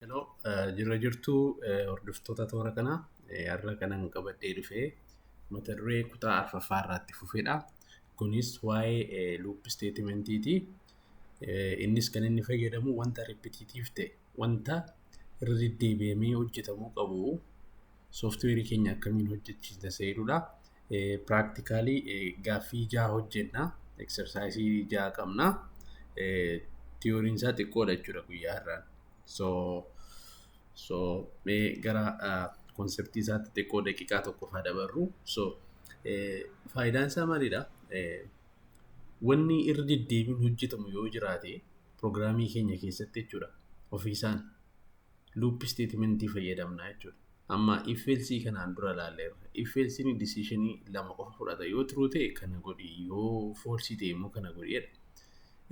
Hello, jirra jirtuu hordoftoota toora kanaa. Har'a kanan qabadhee dhufee mata duree kutaa arfaffaa irratti fufedha. Kunis waa'ee loop statementiiti. Innis kan inni fayyadamu wanta repetitive ta'e, wanta irra deddeebi'amee hojjetamuu qabu sooftiweerii keenya akkamiin hojjechiisna isa jedhudha. Practically gaaffii jaha hojjenna. Exercise jaha qabna. Tiyooriin isaa xiqqoodha jechuudha guyyaa har'aan. So mee gara konseptii isaatti xiqqoo daqiiqaa tokko faa dabarru. So faayidaan isaa maalidha? Wanni irra deddeebiin hojjetamu yoo jiraate piroogiraamii keenya keessatti jechuudha. Ofiisaan loop statementii fayyadamna jechuudha. Amma if else kanaan dura ilaalleerra. If else decisionii lama qofa fudhata. Yoo true ta'e kana godhi, yoo false ta'e immoo kana godhi jedha.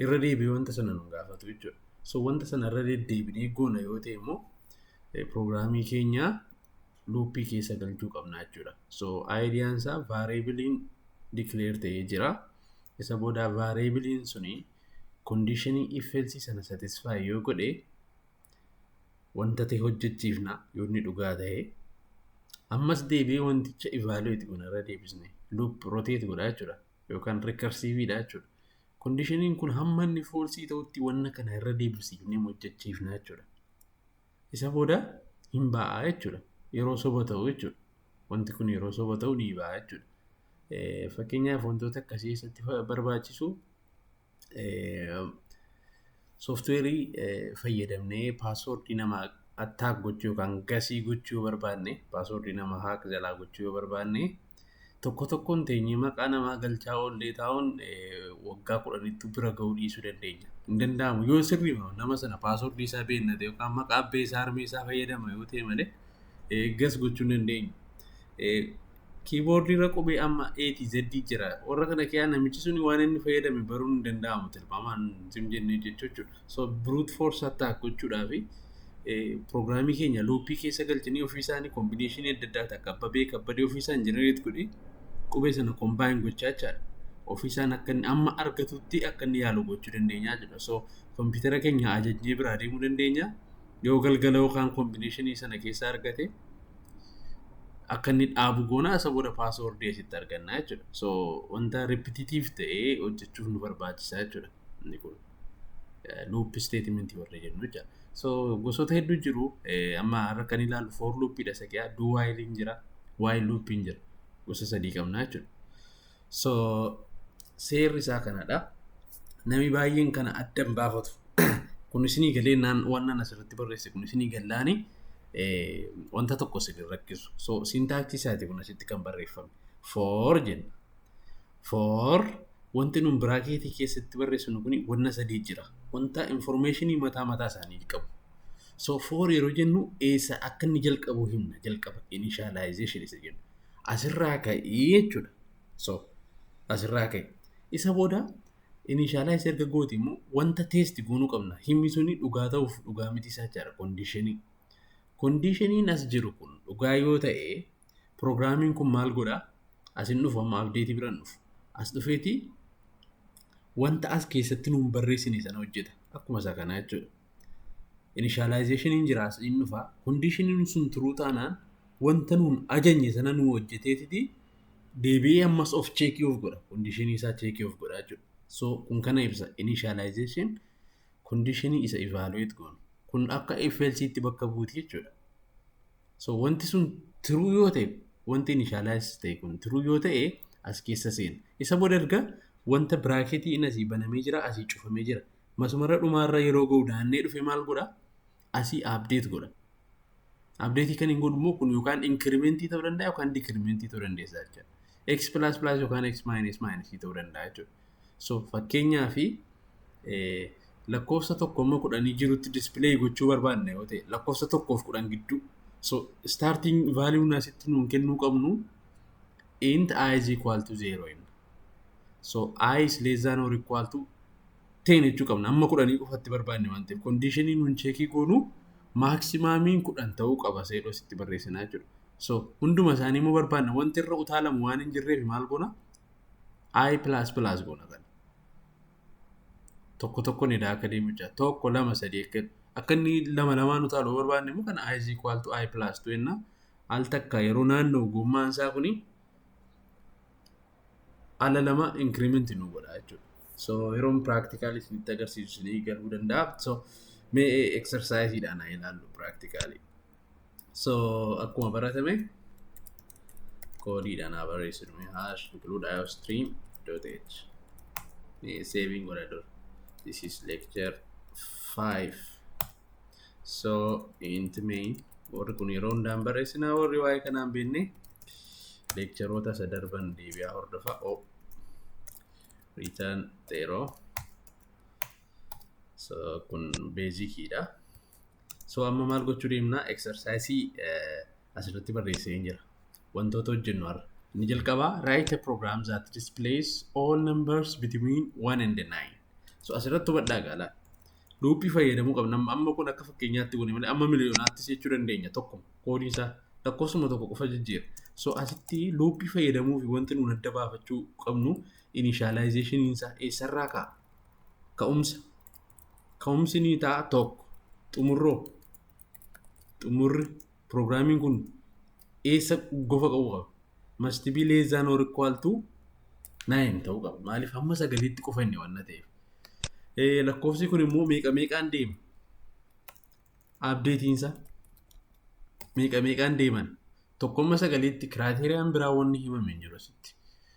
Irra deebi'ee wanta sana nu gaafatu jechuudha. So wanta sana irra deddeebinee goona yoo ta'e immoo piroogiraamii keenya loopii keessa galchuu qabna jechuudha. So idiyaan isaa variableiin declare ta'ee jira. Isa booda variableiin suni conditionii if else sana satisfy yoo godhe wanta ta'e hojjechiifna yoo inni dhugaa ta'e. Ammas deebi'ee wanticha evaluate goona, irra deebisne loop rotate godha jechuudha yookaan recursive dha jechuudha. Conditioniin kun hamma inni false ta'utti wanna kana irra deebisiifnee hojjechiifna jechuudha. Isa booda hin ba'a jechuudha. Yeroo soba ta'u jechuudha. Wanti kun yeroo soba ta'u ni ba'a jechuudha. Fakkeenyaaf, wantoota akkasii keessatti barbaachisu sooftiweerii fayyadamnee passwordii namaa attack gochuu yookaan guessii gochuu yoo barbaanne, passwordii namaa hack jalaa gochuu yoo barbaanne, tokko tokkoon teenyee maqaa namaa galchaa oollee taa'uun waggaa 10tti bira gahuu dhiisuu dandeenya. Hin danda'amu. Yoo sirrii nama sana passwordii isaa beekna ta'e yookaan maqaa abbee isaa, harmee isaa fayyadama yoo ta'e malee guess gochuu hin dandeenyu. Keyboardii irra qubee amma A T Z jira. Warra kana keessaa namichi suni waan inni fayyadame baruun hin danda'amu tilmaamaan sim jennee jechuudha. So brute force attack gochuudhaaf piroogiraamii keenya loopii keessa galchanii ofii isaanii combinationii adda addaa akka abbabee kabbadee ofii isaan generate godhee qubee sana combine gochaa jechaadha. Ofii isaan akka inni amma argatutti akka inni yaalu gochuu dandeenya jechuudha. So kompiitara keenya ajajnee biraa deemuu dandeenya. Yoo galgala yookaan combinationii sana keessa argate akka inni dhaabu goona, isa booda passwordii asitti arganna jechuudha. So wanta repetitive ta'ee hojjechuuf nu barbaachisa jechuudha. Inni kun loop statementii warra jennu jechuudha. So gosoota hedduu jiru. Amma har'a kan ilaallu for loopiidha isa keessaa, do while jira, while loopiin jira. Gosa sadii qabna jechuudha. So seerri isaa kanadha. Namni baay'een kana adda hin baafatu. Kun isinii galee naan waan nan asirratti barreesse kun isinii gallaani wanta tokko isin rakkisu. So syntaxii isaati kun asitti kan barreeffame. For jenna. For wanti nun bracketii keessatti barreessinu kun wanna sadii jira. Wanta informationii mataa mataa isaanii qabu. So for yeroo jennu eessa akka inni jalqabu himna, jalqaba initialization isa jennu. Asirraa ka'ii jechuudha. So asirraa ka'e. Isa booda initialize erga gooti immoo wanta test goonuu qabna. Himmi suni dhugaa ta'uuf dhugaa miti isaa jechaadha conditionii. Conditioniin as jiru kun dhugaa yoo ta'e piroogiraamiin kun maal godhaa? Asin dhufu, amma updateii biraan dhufu. As dhufeeti wanta as keessatti nuun barreessine sana hojjeta. Akkuma isa kanaa jechuudha. Initializationiin jira, as inni dhufa. Conditioniin sun true taanaan wanta nuun ajajne sana nu hojjeteetiti deebi'ee ammas of checkii of godha. Conditionii isaa checkii of godha jechuudha. So kun kana ibsa, initialization, conditionii isa evaluate goonu. Kun akka if else bakka buuti jechuudha. So wanti sun true yoo ta'e, wanti initialize ta'e kun true yoo ta'e, as keessa seena. Isa booda erga wanta bracketii inni asii banamee jira, asii cufamee jira. Masumarra dhumaarra yeroo ga'u naannee dhufe maal godha? Asii update godha. Update kan hin godhu immoo kun yookaan incrementii ta'uu danda'a yookaan decrementii ta'uu dandeessa jechuudha. X plus plus yookaan x minus minus ta'uu danda'a jechuudha. So fakkeenyaa fi lakkoofsa 1 amma 10 jirutti display gochuu barbaanne yoo ta'e, lakkoofsa 1f 10 gidduu. So starting value asitti nuun kennuu qabnu int i is equal to 0 jenna. So i is less than or equal to 10 jechuu qabna. Amma 10 qofatti barbaanne waan ta'eef conditionii nuun checkii goonu maximumiin 10 ta'uu qaba seedhoo asitti barreessinaa jechuudha. So hunduma isaanii immoo barbaanna, wanti irra utaalamu waan hin jirreef maal goona? I plus plus goona kana. Tokko tokko ni akka deemu jecha, tokko, lama, sadii akka Akka inni lama lamaan utaalu barbaanne immoo kana i is equal to i plus 2 jenna. Al takka yeroo naanna'u gommaan isaa kuni ala lama increment nu godha jechuudha. So yeroon practical isinitti agarsiisu isinii galuu danda'a. So mee exercise-dhaan haa ilaallu practically. So akkuma baratame koodiidhaan haa barreessinu. #include iostream.h. Mee saving godha dur. This is lecture 5. So int main, warri kun yeroo hundaan barreessinaa, warri waa'ee kanaan beekne lectureoota isa darban deebi'aa hordofa. Oh. Return 0. So kun basiciidha. So amma maal gochuu deemna? Exercise asirratti barreessee jira. Wantoota hojjennu har'a. Inni jalqabaa, write a program that displays all numbers between 1 and 9. So asirratti hubadhaa gaala. Loopii fayyadamuu qabna. Amma kun akka fakkeenyaatti goone malee amma miliyoonaattis jechuu dandeenya, tokkuma koodiin isaa lakkoofsuma tokko qofa jijjiira. So asitti loopii fayyadamuu fi wanti nuun adda baafachuu qabnu initialization isaa eessarraa ka'a? Ka'umsa. Ka'umsi ni ta'a tokko. Xumurroo. Xumurri piroogiraamiin kun eessa gofa qabu qaba? Must be less than or equal to 9 ta'uu qaba. Maaliif? Hamma sagaliitti qofa inni waan ta'eef. Lakkoofsi kun immoo meeqa meeqaan deema? Updateiinsa meeqa meeqaan deeman? Tokkomma sagaliitti criteriaan biraa wanni himame hin jiru asitti.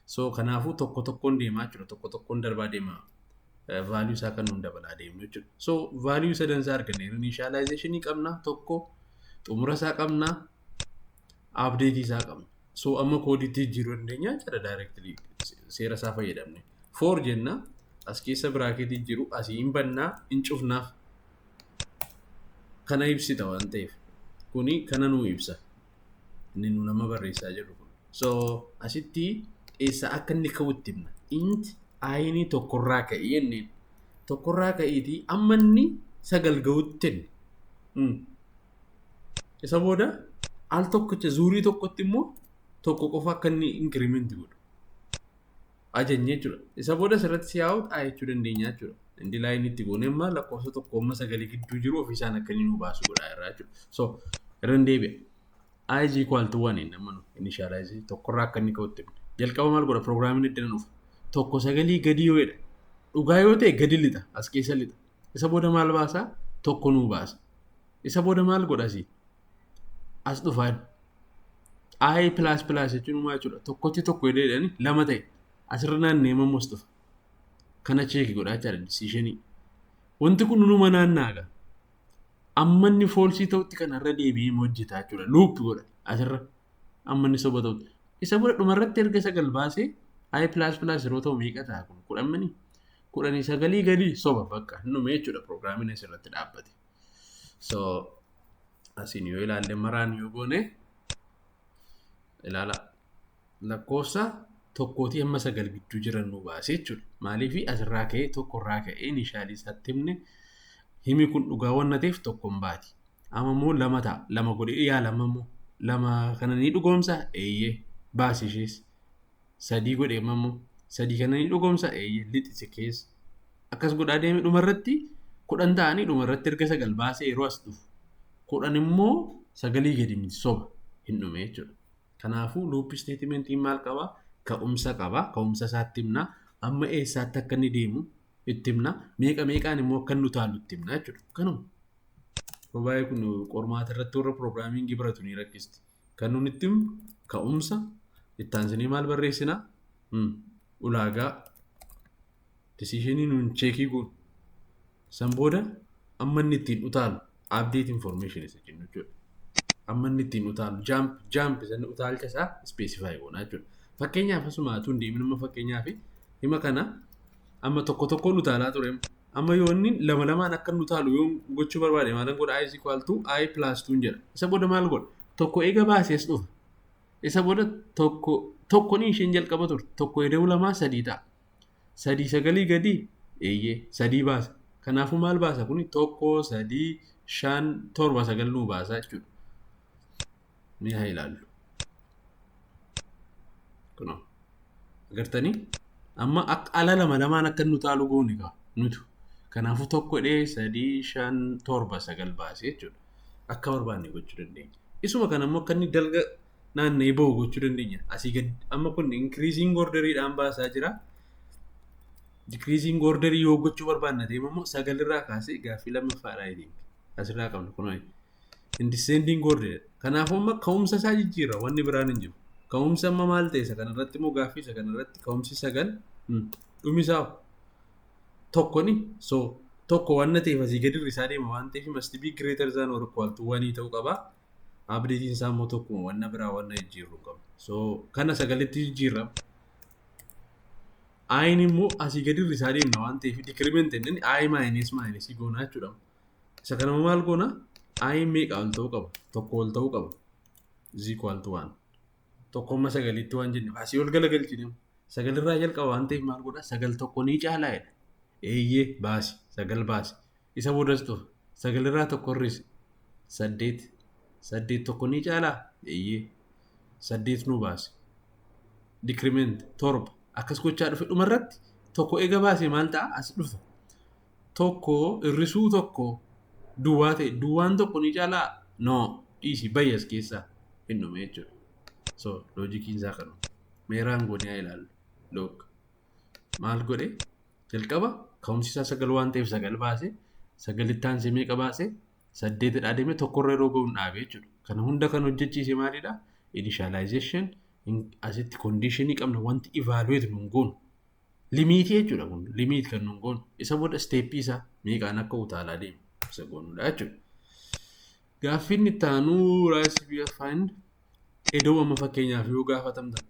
So kanaafuu tokko tokkoon deemaa jechuudha. Tokko tokkoon darbaa deema. Value isaa kan nuun dabalaa deemnu jechuudha. So value sadan isaa arganne, initializationii qabna tokko, xumura isaa qabna, updateii isaa qabna. So amma koodiitti jijjiiruu dandeenya jechuudha, directly seera isaa fayyadamne. For jenna, as keessa bracketii jiru asii hin bannaa, hin cufnaaf, kana ibsita waan ta'eef kuni kana nuu ibsa inni nu nama barreessaa jirru kun. So asitti eessa akka inni ka'utti himna. Int i'nii tokkorraa ka'ii jenneen, tokkorraa ka'iitii amma inni sagal ga'utti jenne. Isa booda al tokkicha zuurii tokkotti immoo tokko qofa akka inni increment godhu ajajne jechuudha. Isa booda asirratti cout i jechuu dandeenya jechuudha. End line itti goone amma lakkoofsa tokko amma sagalii gidduu jiru ofiisaan akka inni nu baasu godhaa irraa jechuudha. So irra hin deebi'a. I is equal to 1 inni amma nu initialize tokkorraa akka inni ka'utti himne. Jalqaba maal godha piroogiraamiin iddana dhufa? Tokko sagalii gadi yoo jedha. Dhugaa yoo ta'e gadi lixa, as keessa lixa. Isa booda maal baasaa? Tokko nuu baasa. Isa booda maal godha asii? As dhufaan. I plus plus jechuun maal jechuudha? Tokkotti tokko jedhanii lama ta'e. Asirra naannee immoo as dhufa. Kana check godhaa jechaadha, decisionii. Wanti kun numa naannaaga. Amma inni false ta'utti kanarra deebi'ee hojjetaa jechuudha. Loop godha asirra. Amma inni soba ta'utti. Isa booda dhumarratti erga sagal baasee i plus plus yeroo ta'u meeqa ta'a kun? 10 manii? 19 gadi, soba, bakka dhume jechuudha, piroogiraamiin asirratti dhaabbate. So asiin yoo ilaalle, maraan yoo goone, ilaala, lakkoofsa tokkootii hamma sagal gidduu jiran nu baase jechuudha. Maaliif? Asirraa ka'ee, tokkorraa ka'ee, initialii isaatti himne, himi kun dhugaa waan ta'eef tokko hin baati. Amma immoo lama ta'a. Lama godhee yaala, amma immoo lama kana ni dhugoomsa, eeyyee, baasi ishees. Sadii godhee, amma immoo sadii kana ni dhugoomsa, eeyyee, lixise keessa. Akkas godhaa deeme, dhumarratti 10 ta'anii, dhumarratti erga sagal baasee yeroo as dhufu 10 immoo sagalii gadi miti, soba, hin dhume jechuudha. Kanaafuu loop statementiin maal qabaa? Ka'umsa qaba. Ka'umsa isaatti himna. Amma eessaatti akka inni deemu itti himna. Meeqa meeqaan immoo akka inni utaalu itti himna jechuudha. Kanuma. Yeroo baay'ee kun qormaata irratti warra programmingii baratu ni rakkisti. Kan nuti itti himnu ka'umsa, itti aansinee maal barreessinaa? Ulaagaa decisionii nuun checkii goonu. San booda amma inni ittiin utaalu, update information isa jennu jechuudha. Amma inni ittiin utaalu, jump jump isa utaalcha isaa specify goona jechuudha. Fakkeenyaaf asuma utuu hin deemin, amma fakkeenyaaf hima kana amma tokko tokkoon utaalaa ture. Amma yoo inni lama lamaan akka inni utaalu yoo gochuu barbaade maalan godha? I is equal to i plus 2 jedha. Isa booda maal godha? Tokko eega baasee as dhufa. Isa booda tokko tokko ni isheen jalqaba turte. Tokko eda'uu lamaa sadii ta'a. Sadii sagalii gadi, eeyyee, sadii baasa. Kanaafuu maal baasa kuni? Tokko, sadii, shan, torba, sagal nuu baasa jechuudha. Mee haa ilaallu. Kunoo. Agartanii? Amma akka ala lama lamaan akka inni utaalu goone kaa nutu. Kanaafuu tokko dhee 3, 5, 7, 9 baasee jechuudha. Akka barbaanne gochuu dandeenya. Isuma kana immoo akka inni dalga naanna'ee bahu gochuu dandeenya. Asii gad amma kun increasing orderiidhaan baasaa jira. Decreasing orderii yoo gochuu barbaanna ta'e immoo 9 irraa kaasee gaaffii lammaffaadhaa jedhee asirraa qabna kunoo. In descending order. Kanaafuu amma ka'umsa isaa jijjiirra, wanni biraan hin jiru. Ka'umsa amma maal ta'e isa kanarratti immoo, gaaffii isa kanarratti ka'umsi 9, dhumi isaa tokkoni. So tokko waan ta'eef asii gadi isaa deema waan ta'eef must be greater than or equal to one ta'uu qaba. Updateiin isaa immoo tokkuma, wanna biraa wanna jijjiirru hin qabu. So kana 9tti jijjiirra. I'n immoo asii gadi isaa deemna waan ta'eef decrement inni i minus minus goona jechuudha. Isa kana maal goona? I'n meeqa ol ta'uu qaba? Tokko ol ta'uu qaba. Is equal to one. Tokko amma 9tti waan jenne asii ol galagalchine, 9rraa jalqaba waan ta'eef maal godha? 9 tokko ni caalaa jedha. Eeyyee, baasi, 9 baasi. Isa boodas dhufa. 9rraa tokko hir'isi. 8. 8 tokko ni caalaa? Eeyyee. 8 nu baasi. Decrement 7 akkas gochaa dhufe, dhumarratti tokko eega baase maal ta'a? As dhufa. Tokko hir'isuu tokko duwwaa ta'e, duwwaan tokko ni caalaa? No, dhiisi, bayi as keessaa, hin dhume jechuudha. So logiciin isaa kanuma. Meeraan goonee haa ilaallu. Look. Maal godhe? Jalqaba ka'umsi isaa 9 waan ta'eef 9 baase, 9tti aansee meeqa baase? 8dha deeme, tokkorra yeroo ga'u hin dhaabe jechuudha. Kana hunda kan hojjechiise maalidha? Initialization asitti conditionii qabna, wanti evaluate nuun goonu. Limitii jechuudha kun, limit kan nuun goonu. Isa booda steppii isaa meeqaan akka utaalaa deemu isa goonudha jechuudha. Gaaffiin itti aanu raasii find iddoo amma fakkeenyaaf yoo gaafatamtan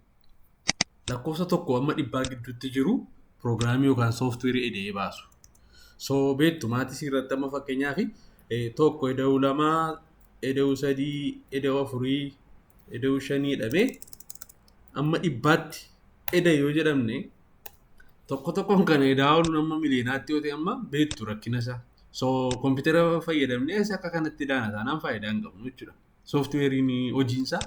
lakkoofsa tokko amma dhibbaa gidduutti jiru piroogiraamii yookaan sooftiweerii eda'ee baasu. So beektu maatisii irratti amma fakkeenyaaf tokko eda'uu lamaa, eda'uu sadii, eda'uu afurii, eda'uu shanii jedhamee amma dhibbaatti eda yoo jedhamne, tokko tokkoon kana edaa ooluun amma miliyonaatti yoo ta'e amma beektu rakkina isaa. So kompiitara fayyadamnee akka kanatti daana taanaan faayidaa hin qabnu jechuudha. Sooftiweeriin hojiinsaa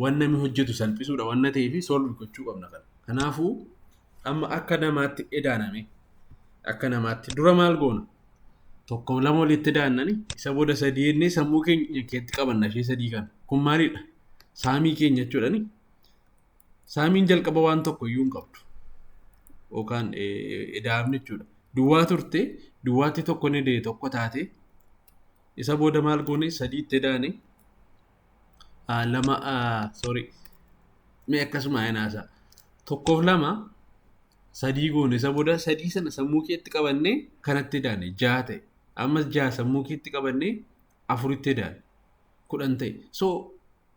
waan namni hojjetu salphisuudha waan ta'eef solve gochuu qabna kana. Kanaafuu amma akka namaatti edaaname, akka namaatti dura maal goona? Tokko lama walitti daannani, isa booda sadii jennee sammuu keenya keessatti qabanna ishee sadii kana. Kun maalidha? Sumii keenya jechuudhani. Sumiin jalqaba waan tokko iyyuu hin qabdu. Yookaan edaamni jechuudha. Duwwaa turte, duwwaatti tokko ni dee tokko taate, isa booda maal goone? Sadiitti edaane, lama, sorry, mee akkasuma hinaasaa. Tokkoof lama sadii goone, isa booda sadii sana sammuu keetti qabannee kanatti edaane, ja'a ta'e. Ammas ja'a sammuu keetti qabannee afuritti edaane, 10 ta'e. So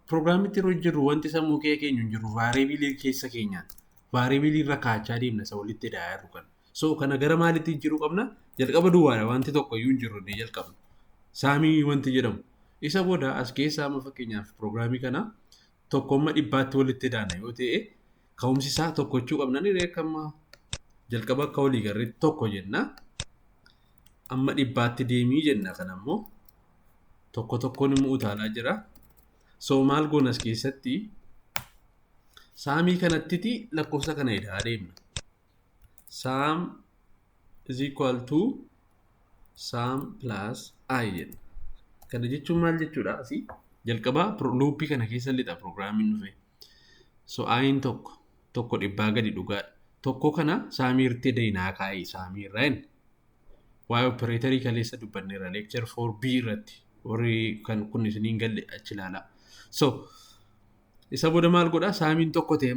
piroogiraamitti yeroo jirru wanti sammuu kee keenya hin jiru, variableii keessa keenyaan variableii irra kaachaa deemna isa walitti edaa jirru kana. So kana gara maalitti jijjiiruu qabna? Jalqaba duwwaadha, wanti tokko iyyuu hin jiru inni jalqabna. Sumii wanti jedhamu. Isa booda as keessaa amma fakkeenyaaf piroogiraamii kana tokko amma dhibbaatti walitti edaana yoo ta'e, ka'umsi isaa tokko jechuu qabna ni amma jalqaba akka walii garreetti tokko jenna. Amma dhibbaatti deemii jenna, kana immoo tokko tokkoon immoo utaalaa jira. So maal goona as keessatti? Sumii kanattiti lakkoofsa kana edaa deemna. Sum is equal to sum plus i jenna. Kana jechuun maal jechuudha? Asii jalqabaa loopii kana keessa lixa piroogiraamiin dhufe. So i'n tokko, tokko dhibbaa gadi dhugaadha. Tokko kana sumii irratti dayinaa kaa'ee sumii irraa inni. Waa'ee operatorii kaleessa dubbanneerra lecture 4B irratti, warri kan kun isiniin galle achi ilaalaa. So isa booda maal godhaa? Sumiin tokko ta'e,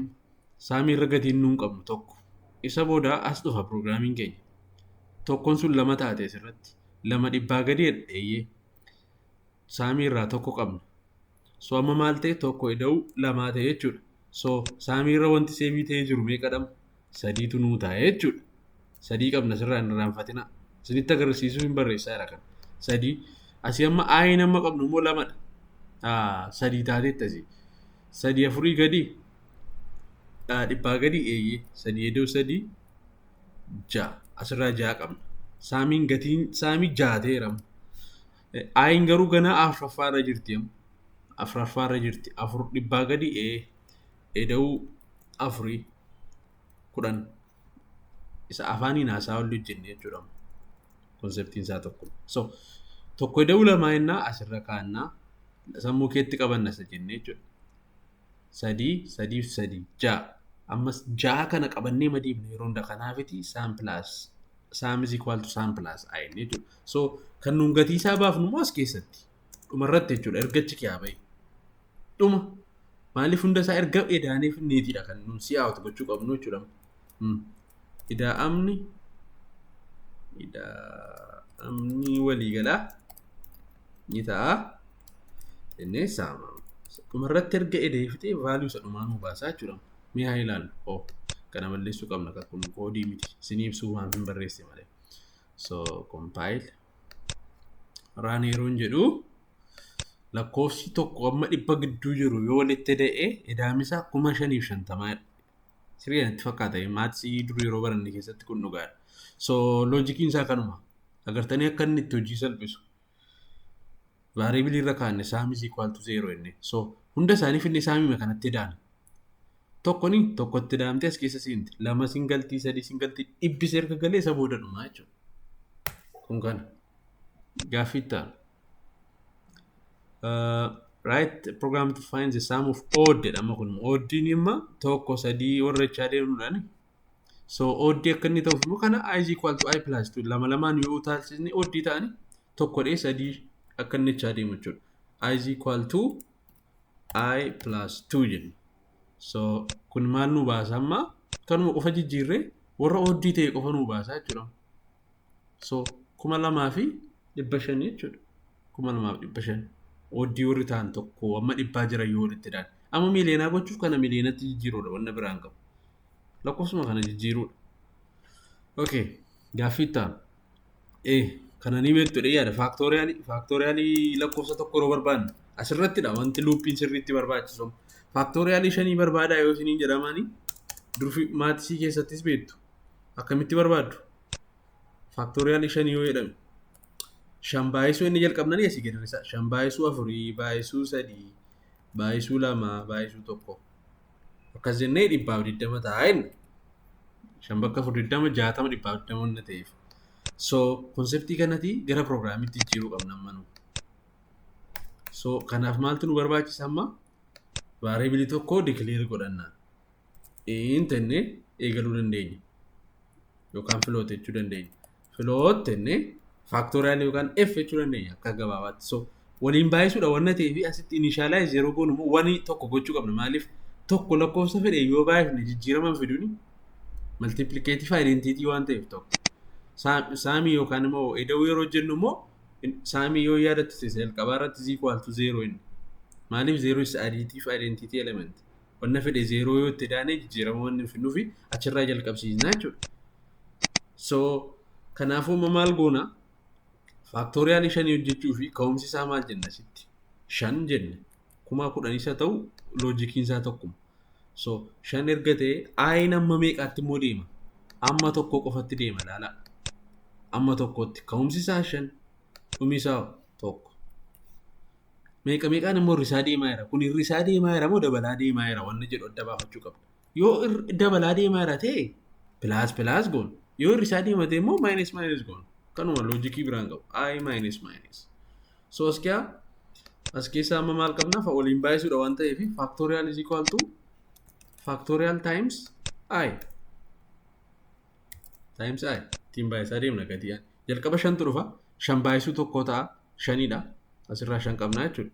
sumii irra gatiin nuun qabnu tokko. Isa booda as dhufa piroogiraamiin keenya. Tokkoon sun lama taate asirratti. Lama dhibbaa gadi eeyyee. Sumii irraa tokko qabna. So amma maal ta'e? Tokko ida'uu lamaa ta'e jechuudha. So sumii irra wanti saveii ta'ee jiru meeqadhama? Sadiitu nuu taa'e jechuudha. Sadii qabna, sirraa hin irraanfatina. Isinitti agarsiisuu hin barreessaa jira kana. Sadii. Asii amma i'n amma qabnu immoo lamadha. Sadii taateetti asii. Sadii afurii gadi. Dhibbaa gadi? Eeyyee. Sadii ida'uu sadii ja'a. Asirraa ja'a qabna. Sumiin gatiin sumii ja'a ta'eera. I'n garuu ganaa afuraffaa irra jirti. Afuraffaa irra jirti. Afur dhibbaa gadi? Ee. Ida'uu afurii 10. Isa afaaniin haasaa olli hojjenne jechuudha. Conceptiin isaa tokko. So tokko ida'uu lamaa jennaa asirra kaa'annaa, sammuu keetti qabanna isa jennee jechuudha. Sadii, sadiif sadii, ja'a. Ammas ja'a kana qabannee madiibna yeroo hunda, kanaafiti sum plus sum is equal to sum plus i jechuudha. So kan nuun gatii isaa baafnu immoo as keessatti dhumarratti jechuudha, ergachi kiyaa bahe. Dhuma maaliif hunda isaa erga edaanee finneetiidha kan nuun si'aawatu gochuu qabnu jechuudha. Ida'amni waliigalaa ni ta'a jennee sum dhumarratti erga edee fixee value isa dhumaa nuu baasaa jechuudha. Mee haa ilaallu. Oh, kana balleessuu qabna, kan kun koodii miti. Isinii ibsuu waan hin barreesse malee. So compile, run yeroon jedhu, lakkoofsi tokko amma 100 gidduu jiru yoo walitti eda'e edaamisaa 5050dha. Sirrii natti fakkaata. Mathsii dur yeroo baranne keessatti kun dhugaadha. So logiciin isaa kanuma. Agartanii akka inni itti hojii salphisu. Variableii irra kaanne sum is equal to zero jenne. So hunda isaanii finne sumima kanatti edaana. Tokkoni tokkotti daamtee as keessa seenti. Lama singaltii, sadii singaltii, dhibbis erga galee isa booda dhumaa jechuudha. Kun kana. Gaaffii itti aanu. Write a program to find the sum of odd jedhama kun. Oddiin imma tokko, sadii warra jechaa deemnuudhaan. So oddii akka inni ta'uuf immoo kana i is equal to i plus 2, lama lamaan yoo utaalchisne oddii ta'ani, tokko dhee sadii akka inni jechaa deemu jechuudha. I is equal to i plus 2 jenna. So kun maal nu baasa amma? Kanuma qofa jijjiirree warra oddii ta'e qofa nu baasa jechuudha. So 2500 jechuudha. 2500. Oddii warri ta'an tokko amma dhibbaa jiran yoo walitti dhaan. Amma miiliyoonaa gochuuf kana miiliyoonatti jijjiiruudha, wanna biraan qabu. Lakkoofsuma kana jijjiiruudha. Okay, gaaffii itti aanu. Kana ni beektu yaada. Factorialii, factorialii lakkoofsa tokko yeroo barbaannu asirrattidha wanti loopiin sirriitti barbaachisu. Factorialii shanii barbaadaa yoo isiniin jedhamani, durfi mathsii keessattis beektu. Akkamitti barbaaddu? Factorialii shanii yoo jedhame, shan baay'isuu inni jalqabnanii asii gadi hir'isaa. Shan baay'isuu afurii, baay'isuu sadii, baay'isuu lama, baay'isuu tokko. Akkas jennee 120 ta'a inni. Shan bakka afur 20, 60, 120 wanna ta'eef. So conceptii kanatti gara programiitti jijjiiruu qabna amma nu. So kanaaf maaltu nu barbaachisa amma? Variableii tokko declare godhanna. Int jennee eegaluu dandeenya. Yookaan float jechuu dandeenya. Float jennee factorial yookaan F jechuu dandeenya akka gabaabaatti. So waliin baay'isuudha wanna ta'eef asitti initialize yeroo goonu immoo wani tokko gochuu qabna. Maaliif? Tokko lakkoofsa fedhe yoo baay'ifne jijjiirama fiduuni, multiplicative identity waan ta'eef tokko. Sumii yookaan immoo ida'uu yeroo jennu immoo sumii yoo yaadatte jalqabaa irratti is equal to zero inni. Maaliif? Zero is additive identity element. Wanna fedhe zero yoo itti daane jijjiirama wanni fiduufi achirraa jalqabsiisna jechuudha. So kanaafuu amma maal goona? Factorialii shanii hojjechuu fi ka'umsi isaa maal jenna asitti? Shan jenna. 10,000 isa ta'u logiciin isaa tokkuma. So shan erga ta'e, i'n amma meeqaatti immoo deema? Amma tokko qofatti deema, ilaala. Amma tokkotti ka'umsi isaa shan, dhumi isaa tokko. Meeqa meeqaan immoo hir'isaa deemaa jira? Kun hir'isaa deemaa jira moo dabalaa deemaa jira? Wanni jedhu adda baafachuu qabna. Yoo dabalaa deemaa jira ta'e plus plus goona. Yoo hir'isaa deema ta'e immoo minus minus goona. Kanuma, logicii biraan qabu. I minus minus. So as keessaa amma maal qabna? Waliin baay'isuudha waan ta'eef factorial is equal to factorial times i times i ittiin baay'isaa deemna gatii. Jalqaba shantu dhufa. Shan baay'isuu tokko ta'a, shanidha. Asirraa shan qabna jechuudha.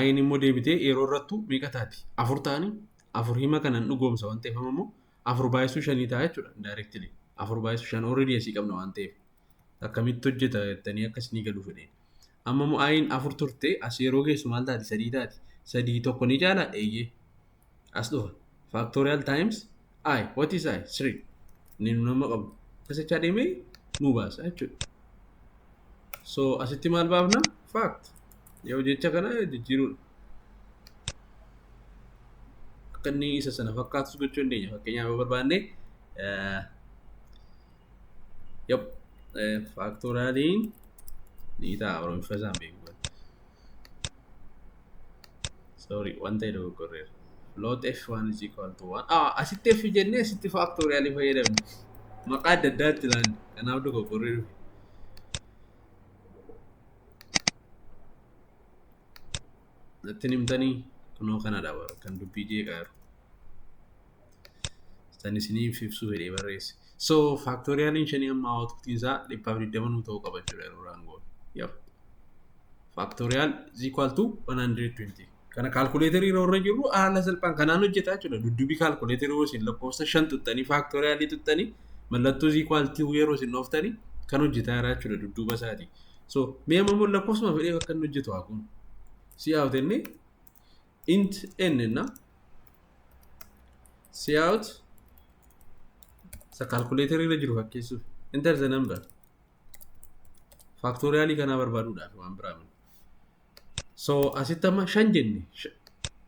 I'n immoo deebitee yeroo irrattu meeqa taati? Afur ta'anii, afur hima kanan dhugoomsa waan ta'eef immoo afur baay'isuu shanii ta'a jechuudha directly. Afur baay'isuu shan already asii qabna waan ta'eef. Akkamitti hojjeta jettanii akkas ni galuu fedheen. Amma immoo i'n afur turte, as yeroo geessu maal taati? Sadii taati. Sadii tokko ni caalaa? Eeyyee. As dhufa. Factorial times i. What is i? Three. Inni nu nama qabu. Akkasichaa deemee nu baasa jechuudha. So asitti maal baafna? Fact. Yoo jecha kana jijjiiruudha. Akka inni isa sana fakkaatus gochuu dandeenya. Fakkeenyaaf yoo barbaanne, yep, factorialiin ni ta'a, Oromiffa isaan beeku. Sorry, wanta dogoggorreera. Float f1 is equal to 1. Ah, asitti f jennee asitti factorialii fayyadamne. Maqaa adda addaatti ilaanne. Kanaaf dogoggorree dhufe. Natti himtanii kunoo kanadha kan dubbii jeeqaa jiru. San isiniif ibsuu fedhee barreesse. So factorialiin shanii amma outputiin isaa 120 nuu ta'uu qaba jechuudha yeroo run goonu. Yep. Factorial is equal to 120. Kana calculatorii yeroo irra jirru haala salphaan kanaan hojjetaa jechuudha. Duddubii calculatorii yeroo isin lakkoofsa shan tuttanii factorialii tuttanii mallattoo is equal to yeroo isin dhooftanii kan hojjetaa jira jechuudha dudduuba isaati. So mee amma immoo lakkoofsuma fedhee akka inni hojjetu haa goonu. Cout inni int n na cout isa calculatorii irra jiru fakkeessuuf, enter the number, factorialii kanaa barbaaduudhaaf, waan biraa miti. So asitti amma shan jenne,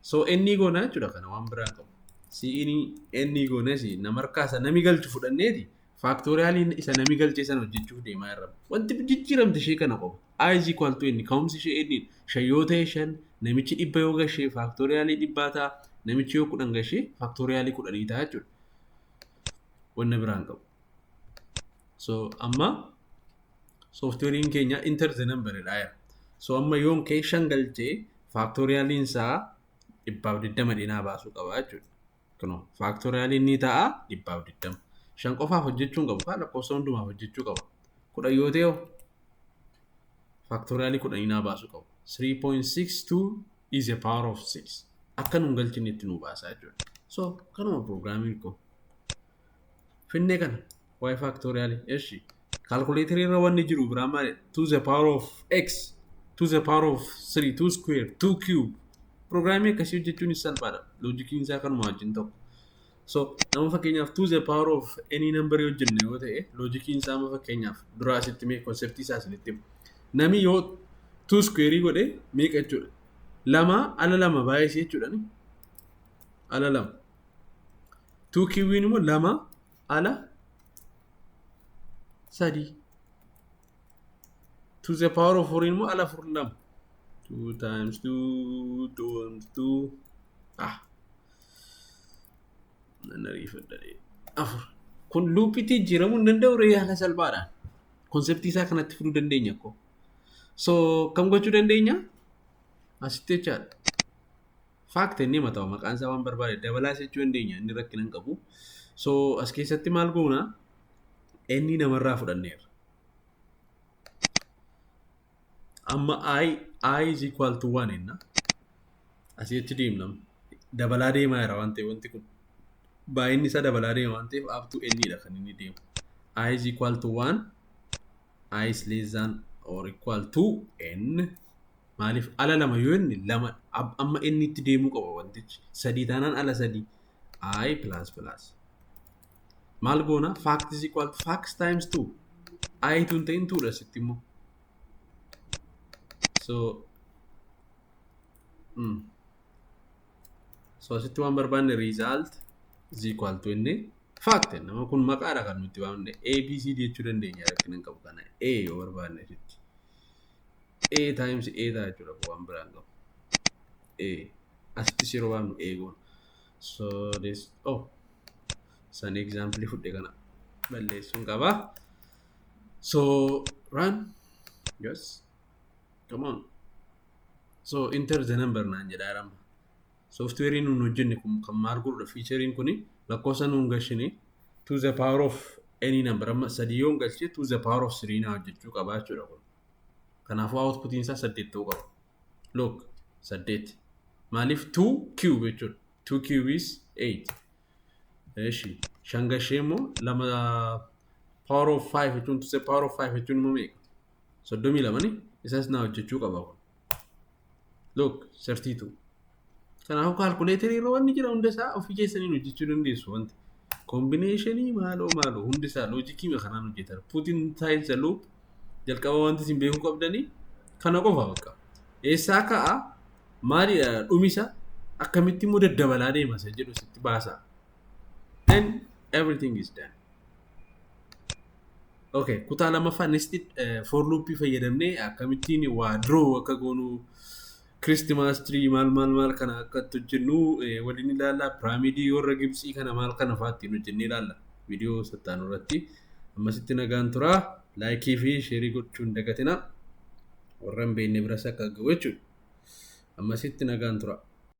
so inni goona jechuudha, kana waan biraa qabu. Si'ini inni goones nama harkaa isa nami galchu fudhanneeti factorialiin isa nami galchee sana hojjechuuf deemaa jirra. Wanti jijjiiramte ishee kana qofa. I is equal to inni ka'umsi ishee inni shan yoo ta'e shan, namichi 100 yoo gashee factorialii 100 ta'a, namichi yoo 10 gashee factorialii 10 ta'a jechuudha. Wanna biraan qabu. So amma softwareiin keenya enter the number dha jira. So amma yoon kee shan galchee factorialiin isaa 120 dhinaa baasuu qaba jechuudha. Kunoo factorialiin ni ta'a 120. Shan qofaaf hojjechuu hin qabu, kaa lakkoofsa hundumaaf hojjechuu qaba. 10 yoo ta'e factorialii 10 naa baasuu qaba. 3.62 is a power of 6. Akka nuun galchine itti nuu baasaa jechuudha. So kanuma programiin koo. Finnee kana waa'ee factorialii. Eshi calculatorii irra wanni jiru biraa maali? 2 the power of x, 2 the power of 3, 2 square, 2 cube. Programii akkasii hojjechuun salphaadha. Logiciin isaa kanuma wajjin tokko. So nama fakkeenyaaf 2 the power of any number hojjenne yoo ta'e, logiciin isaa amma fakkeenyaaf dura asitti mee conceptii isaa isinitti himu. Nami yoo 2 square godhe meeqa jechuudha? Lama ala lama baay'isee jechuudha ni? Ala lama. 2 cubeiin immoo lama ala sadii. 2 the power of 4 immoo ala afur lama. 2 times 2 times 2, ah, nan ariifadha, afur. Kun loopitti jijjiiramuu hin danda'u ree haala salphaadhaan? Conceptii isaa kanatti fiduu dandeenya akkoo. So kam gochuu dandeenya? Asitti jechaadha. Fact inni mataa maqaan isaa waan barbaade dabalaas jechuu dandeenya, inni rakkina hin qabu. So as keessatti maal goona? Inni namarraa fudhanneerra. Amma i is equal to 1 enna. Asii achi deemna. Dabalaa deemaa jira waan ta'eef, wanti kun. Baay'inni isaa dabalaa deema waan ta'eef, up to n dha kan inni deemu. I is equal to 1, i is less than or equal to n. Maaliif ala lama yoo inni lama amma inni itti deemuu qaba wantichi. Sadii taanaan ala sadii. I plus plus. Maal goona? Fact is equal to fact times 2. I tun ta'in 2 dha sitti immoo. So so asitti waan barbaanne result is equal to inni fact nama kun maqaadha kan nuti waamne, A B C D jechuu dandeenya, rakkina hin qabu kana. A yoo barbaanne asitti A times A ta'a jechuudha, waan biraan qabu. A asittis yeroo waamnu A goona. So this, oh, san example fudhe kana balleessuun qaba. So run, yes, come on. So enter the number naan jedhaa amma. Softwareiin nuun hojjenne kun kan maal godhudha? Featureiin kuni lakkoofsa nuun gashine to the power of any number, amma sadii yoon galche to the power of three naa hojjechuu qaba jechuudha kun. Kanaafuu outputiin isaa saddeet ta'uu qaba. Look, saddeet. Maaliif? 2 cube jechuudha. 2 cube is 8. Eshi shan gashee immoo lama power of 5 jechuun, to the power of 5 jechuun immoo meeqa? 32 ni, isas naa hojjechuu qaba kun. Look, 32. Kanaafuu calculatorii irra wanni jira hunda isaa ofii keessaniin hojjechuu dandeessu wanti. Combinationii maaloo maaloo hundi isaa logicii kanaan hojjetan. Put inside the loop, jalqaba wanti isin beekuu qabdanii kana qofa bakka. Eessaa ka'a, maalidha dhumisa, akkamitti immoo daddabalaa deema isa jedhu sitti baasa. Then everything is done. Okay, kutaa lammaffaa nested for loopii fayyadamnee akkamittiin waa draw akka goonu, Christmas tree maal maal maal kana akka itti hojjennu waliin ilaalla. Pyramidii warra Gibxii kana maal kana fa'aa ittiin hojjennee ilaalla. Viidiyoo sattaanu irratti. Ammasitti nagaan tura. Likeii fi shareii gochuu hin dagatina. Warra hin beekne biras akka gahu jechuudha. Ammasitti nagaan tura.